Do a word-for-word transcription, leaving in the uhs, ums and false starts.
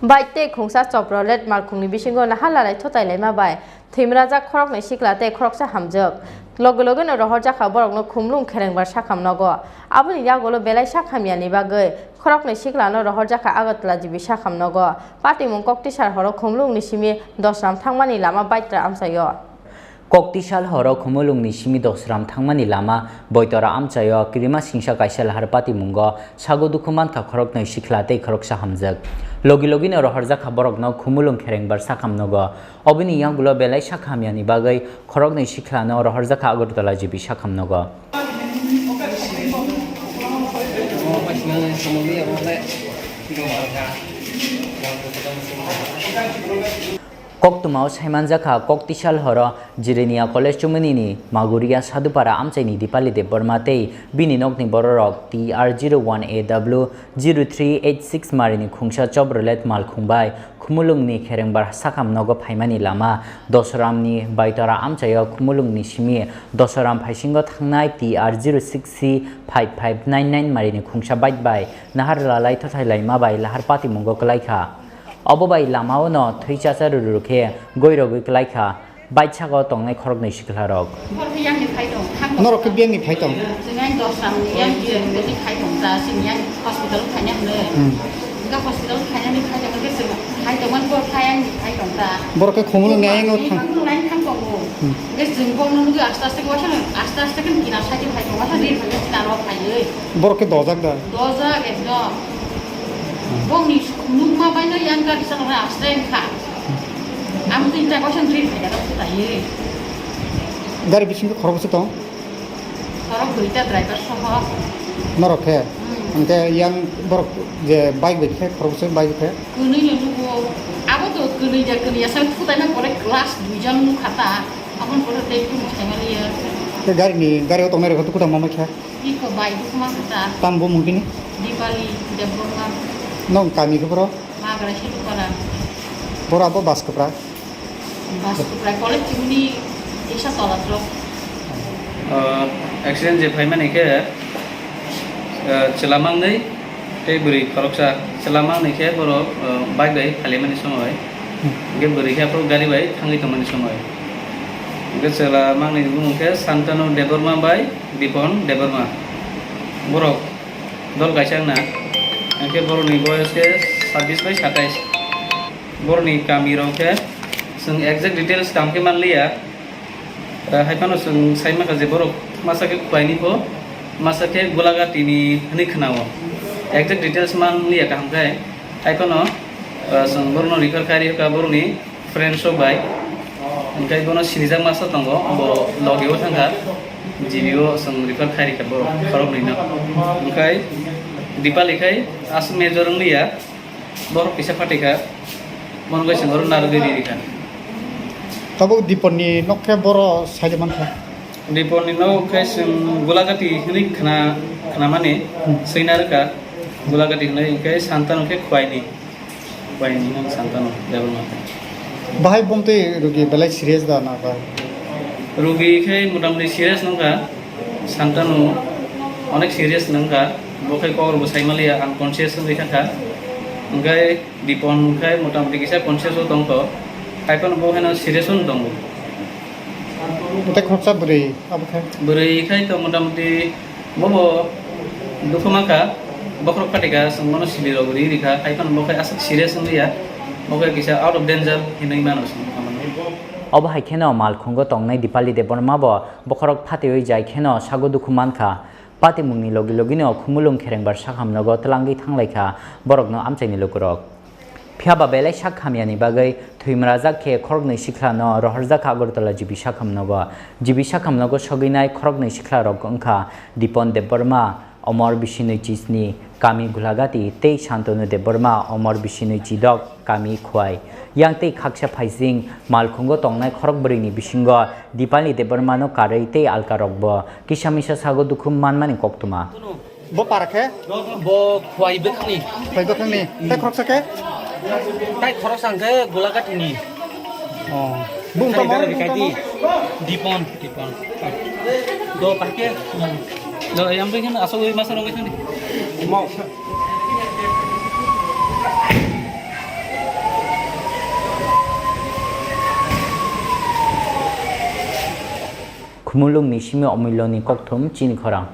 Bike tei khungsa Chevrolet malkhungni bisingo naha lalai thotai laima bai thwimrajak khoroknwi sikla tei khoroksa hamjwk. Logi logino rohorjakha borokno Khumulwng Kherengbar sakham nogo. Aboni yagulo belai sak hamyani bagwi khoroknwi siklano rohorjakha Agartala G B sakham nogo. Patimung koktisar horo Khumulwngni simi Dosram thangmani lama baitra amchaio. Koktisal horo Khumulwngni simi Dosram thangmani lama Boitora amchaio kwrwima singsa kaisa lahar patimungo sago dukhu mankha khoroknwi sikla tei khoroksa hamjwk. Logi logino rohorjakha borokno Khumulwng Kherengbar sakham nogo. Oboni yagulo belai sak hamyani bagwi khoroknwi siklano rohorjakha Agartala G B sakham nogo. Koktwmao saimanjakha, koktisal horo Jirania College chumani ni Maguria Sadhupara amchaini Dipali Debbarma tei bini nokni bororok T R zero one A W zero three eight six marini khungsa Chevrolet malkhung bai Khumulwngni Kherengbar sakham nogo phaimani lama Dosoramni Baitora amchaio Khumulwngni simi Dosoram phaisingo thangnai T R zero six C five five nine nine marini khungsa bike bai nahar lalai thothai laima bai lahar patimungo kwlaikha. Obo bai lamao no thwi chacha rwrwrw khe goirogwi kwlaikha. Bike sakao tongnai khoroknwi siklarok. Borok khe yang ni phai tong, thang tong. Norok khe biyang ni phai tong. Chwng yang dos ram ni yang khe bwtwi phai tong ta, chwng yang hospital khaina hwnwi. Hmm. Hwnkhe hospital khainani phai tong khe chwng phai tongmani borok khe yang ni phai tong ta. Borok khe Khumulwng ni ayang o thang. Khumulwng ni ayang thang tongo. Hmm. Hwnkhe chwng borokno nugwi aste aste khe waisa, aste aste khe kina side o phai tongo, waisa rir phai khe kina rok phaiwi. Borok khe dojak da? Dojak ekdom. Bongni nukma bai no yang gari chana hwnwi aste wngkha. Ang twi ta koson twi phaida rok taiwi. Gari bisingo khorokbwswk tong? Khorok bwrwi ta driver soho. Norok khe? Hmm. Hwnkhe yang borok je bike bai khe khorokbwswk bike khe? Kwnwi no nugo. Abo to kwnwi ja kwnwi ya sa thutai na pore class dui jon nukha ta. Aboni pore tei kunu saimaliya. Khe gari ni, gari o tongnai rok to kuda mama kha? Iko bai dukuma kha ta. Tam bo mungkini? Dipali Debbarma. Nong kami khe boro? Magra Sidupara. Boro abo bas kwpra? Bas kwpra college chimuni isa tola drop. Ah, accident je phaimani khe, ah, chwla mangnwi tei bwrwi khoroksa. Chwla mangnwi khe borok, ah, bike bai phalimani somoi. Hmm. Hwnkhe bwrwi khe aphuru gari bai thangwi tongmani somoi. Hwnkhe chwla mangnwi ni bumung khe Santanu Debbarma bai Dipon Debbarma. Borok dol kaisa wngna. Hwnkhe borokni boyos khe sabbish bai satais. Borokni kami rok khe chwng exact details kaham khe manliya. Eh, hai phano chwng sai mankha je borok masa khe Khwaini pho, masa khe Gulagati ni hwnwi khwnao. Exact details manliya kaham khe. Hai phano, eh, chwng borokno refer khai rikha borokni friends rok bai. Hwnkhe bono sinijak masa tongo, bo logi o thangkha. G B o chwng refer khai rikha borok khoroknwi no. Hwnkhe Dipali khai aswk major wngliya. Borok kisa phatikha, bono bai chwng oro narwgwi ri rikha. Tabuk Diponni nok khe boro saide mankha. Diponni nok khe chwng Gulagati hwnwi khna, khnamani, hmm, swina rwkha. Gulagati hwnwi hwnkhe Santanu khe Khwaini, Khwaini no Santanu Debbarma. Bahai bomtwi rugi belai serious da na ba? Rugi khe motamoti serious nokha. Santanu onek serious nangkha, bo khai kok rokbo saimaliya, unconscious wngwi thangkha. Hwnkhe Dipon khai motamoti kisa conscious o tongkho, haiphano bo haino serious o tongo. Tei khoroksa bwrwi abo khai? Bwrwi khai to motamoti bobo dukhu mankha, bokhorok phatikha, chwng bono sibirok ri rikha, haiphano bo khai aswk serious wngya, bo khai kisa out of danger hinwi mano chwng. Obo hai kheno malkhungo tongnai Dipali Debbarma bo bokhorok phatwi jai kheno sago dukhu mankha. Patimungni logi logino Khumulwng Kherengbar sakham nogo twlangwi thanglaikha borokno amchaini lukurok. Phiya ba belai sak hamyani bagwi thwimrajak khe khoroknwi sikhlano rohorjakha Agartala G B sakham nogo. G B sakham nogo sogwinai khoroknwi sikhlarok wngkha Dipon Debbarma, Omor Bisinui Chisni, Kami Gulagati tei Santanu Debbarma, Omor Bisinui Chidok, Kami Khwai. Yang tei khaksa phaising malkhungo tongnai khorok bwrwini bisingo Dipali Debbarmano karwi tei alkarokbo kisa misa sago dukhu manmani koktwma. Bo para khe? Bo Khwai bwkhakni. Khwai bwkhakni. Tei khoroksa khe? Tei khoroksa hwnkhe Gulagathini. Oh. Bung tamo, bung tamo. Dipon. Dipon. Do pake. Do yang begini asal ui masa rong itu nih. Mau. Khumulwngni simi omuloni kokthum chini khorang.